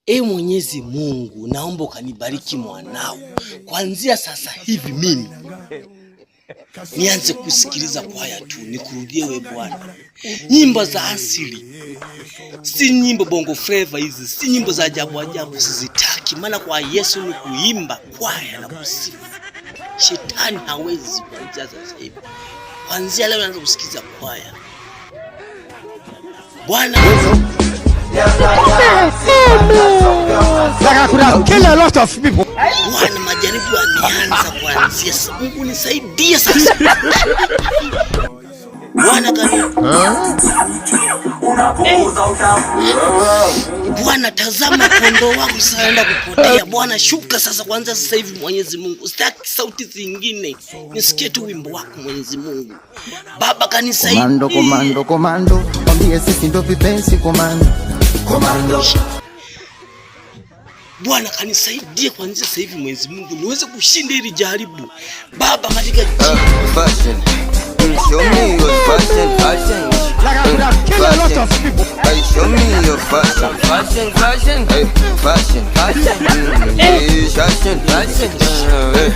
E Mwenyezi Mungu, naomba ukanibariki mwanao. Kuanzia sasa hivi mimi nianze kusikiliza kwaya tu, nikurudie we Bwana. Nyimbo za asili, si nyimbo bongo flava hizi, si nyimbo za ajabu ajabu, sizitaki. Maana kwa Yesu ni kuimba kwaya na kusifu. Shetani hawezi kuanzia sasa hivi. Kuanzia leo naanza kusikiliza kwaya. Bwana. Like I could have killed a lot of people. Bwana, majaribu yameanza kuanzia. Mungu nisaidie sasa. Bwana kani. Bwana, tazama kondoo wako sasa anaenda kupotea. Bwana, shuka sasa kwanza sasa hivi Mwenyezi Mungu. Sitaki sauti zingine. Nisikie tu wimbo wako Mwenyezi Mungu. Baba kanisaidie. Komando, komando, komando, mwambie sisi ndo vipenzi komando. Komando. Bwana kanisaidie kuanzia sasa hivi Mwenyezi Mungu niweze kushinda hili jaribu. Baba, katika jina Fashion. Show me your fashion, fashion. Like I could have killed a lot of people. Hey, show me your fashion, fashion, fashion. Hey, fashion, fashion. Yeah, fashion, fashion. Hey.